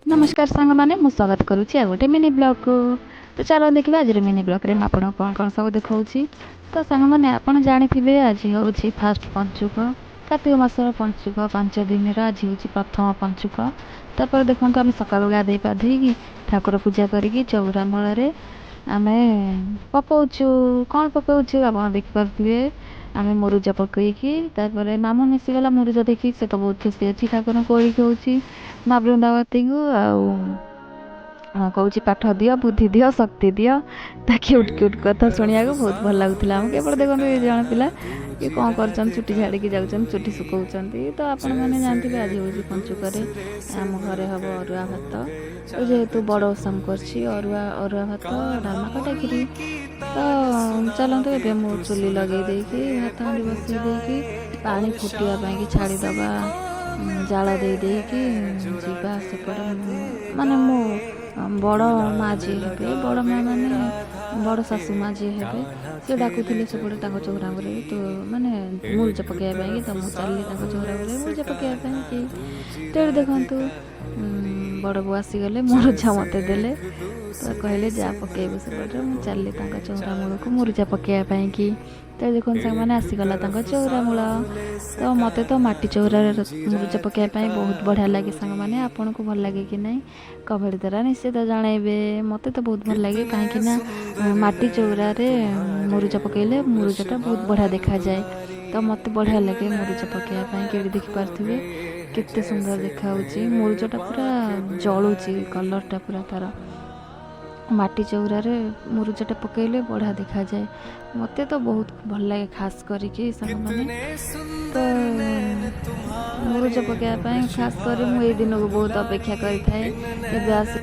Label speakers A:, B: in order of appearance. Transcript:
A: ନମସ୍କାର ସାଙ୍ଗମାନେ, ମୁଁ ସ୍ୱାଗତ କରୁଛି ଆଉ ଗୋଟେ ମିନି ବ୍ଲଗ୍କୁ। ତ ଚାଲନ୍ତୁ ଦେଖିବା, ଆଜିର ମିନି ବ୍ଲଗ୍ରେ ମୁଁ ଆପଣଙ୍କୁ କ'ଣ କ'ଣ ସବୁ ଦେଖାଉଛି। ତ ସାଙ୍ଗମାନେ, ଆପଣ ଜାଣିଥିବେ ଆଜି ହେଉଛି ଫାଷ୍ଟ ପଞ୍ଚୁକ, କାର୍ତ୍ତିକ ମାସର ପଞ୍ଚୁକ। 5 ଦିନର ଆଜି ହେଉଛି ପ୍ରଥମ ପଞ୍ଚୁକ। ତାପରେ ଦେଖନ୍ତୁ, ଆମେ ସକାଳୁ ଗାଧେଇ ପାଧେଇକି ଠାକୁର ପୂଜା କରିକି ଚଉରା ମୂଳରେ ଆମେ ପକଉଛୁ। କ'ଣ ପକଉଛୁ ଆପଣ ଦେଖିପାରୁଥିବେ। ଆମେ ମୁରୁଜ ପକେଇକି, ତାପରେ ମାମୁଁ ମିଶିଗଲା ମୁରୁଜ ଦେଖିକି। ସେ ତ ବହୁତ ଖୁସି ଅଛି। ଠାକୁରଙ୍କୁ ଓଳିକି ହେଉଛି ମା ବୃନ୍ଦାବତୀଙ୍କୁ ଆଉ କହୁଛି, "ପାଠ ଦିଅ, ବୁଦ୍ଧି ଦିଅ, ଶକ୍ତି ଦିଅ।" ତା କ୍ୟୁଟ୍ କ୍ୟୁଟ୍ କଥା ଶୁଣିବାକୁ ବହୁତ ଭଲ ଲାଗୁଥିଲା ଆମକୁ। ଏପଟେ ଦେଖନ୍ତୁ, ଏ ଜଣେ ପିଲା ଇଏ କ'ଣ କରୁଛନ୍ତି? ଚୁଟି ଝାଡ଼ିକି ଯାଉଛନ୍ତି, ଚୁଟି ଶୁଖାଉଛନ୍ତି। ତ ଆପଣମାନେ ଜାଣିଥିବେ, ଆଜି ହେଉଛି ପଞ୍ଚୁକରେ ଆମ ଘରେ ହେବ ଅରୁଆ ଭାତ। ତ ଯେହେତୁ ବଡ଼ ଓଷା ମୁଁ କରିଛି, ଅରୁଆ ଭାତ, ଡାଲମା, ଖଟା, କ୍ଷୀରି। ତ ଚାଲନ୍ତୁ, ଏବେ ମୁଁ ଚୁଲି ଲଗେଇ ଦେଇକି, ଭାତ ହାଣ୍ଡି ବସେଇ ଦେଇକି, ପାଣି ଫୁଟିବା ପାଇଁକି ଛାଡ଼ିଦେବା, ଜାଳ ଦେଇ ଦେଇକି ଯିବା ସେପଟେ। ମାନେ ମୁଁ ବଡ଼ ମା ଯିଏ ହେବେ, ବଡ଼ ମା ମାନେ ବଡ଼ ଶାଶୁ ମା ଯିଏ ହେବେ, ସେ ଡାକୁଥିଲେ ସେପଟେ ତାଙ୍କ ଚଉରା ମୂଳରେ ତ ମାନେ ମୁରୁଜ ପକାଇବା ପାଇଁକି। ତ ମୁଁ ଚାଲିଲି ତାଙ୍କ ଚଉରା ମୂଳରେ ମୁରୁଜ ପକାଇବା ପାଇଁକି। ତ ଏଠି ଦେଖନ୍ତୁ, ବଡ଼ ବୋଉ ଆସିଗଲେ, ମୁରୁଜ ମୋତେ ଦେଲେ। ତ କହିଲେ, "ଯା ପକାଇବୁ ସେପଟରେ।" ମୁଁ ଚାଲିଲି ତାଙ୍କ ଚଉରା ମୂଳକୁ ମୁରୁଜ ପକାଇବା ପାଇଁକି। ତ ଦେଖନ୍ତୁ ସାଙ୍ଗମାନେ, ଆସିଗଲା ତାଙ୍କ ଚଉରା ମୂଳ। ତ ମୋତେ ତ ମାଟି ଚଉରାରେ ମୁରୁଜ ପକାଇବା ପାଇଁ ବହୁତ ବଢ଼ିଆ ଲାଗେ। ସାଙ୍ଗମାନେ, ଆପଣଙ୍କୁ ଭଲ ଲାଗେ କି ନାହିଁ, କମେଣ୍ଟ ଦ୍ୱାରା ନିଶ୍ଚିତ ଜଣାଇବେ। ମୋତେ ତ ବହୁତ ଭଲ ଲାଗେ, କାହିଁକି ନା ମାଟି ଚଉରାରେ ମୁରୁଜ ପକାଇଲେ ମୁରୁଜଟା ବହୁତ ବଢ଼ିଆ ଦେଖାଯାଏ। ତ ମୋତେ ବଢ଼ିଆ ଲାଗେ ମୁରୁଜ ପକାଇବା ପାଇଁ। ଏଠି ଦେଖିପାରୁଥିବେ, କେତେ ସୁନ୍ଦର ଦେଖାହେଉଛି ମୁରୁଜଟା, ପୁରା ଜଳୁଛି କଲର୍ଟା ପୁରା ତା'ର। ମାଟି ଚଉରାରେ ମୁରୁଜଟା ପକାଇଲେ ବଢ଼ିଆ ଦେଖାଯାଏ। ମୋତେ ତ ବହୁତ ଭଲ ଲାଗେ ଖାସ୍ କରିକି ସାଙ୍ଗମାନେ। ତ ମୁରୁଜ ପକାଇବା ପାଇଁ ଖାସ୍ କରି ମୁଁ ଏଇ ଦିନକୁ ବହୁତ ଅପେକ୍ଷା କରିଥାଏ, କେବେ ଆସି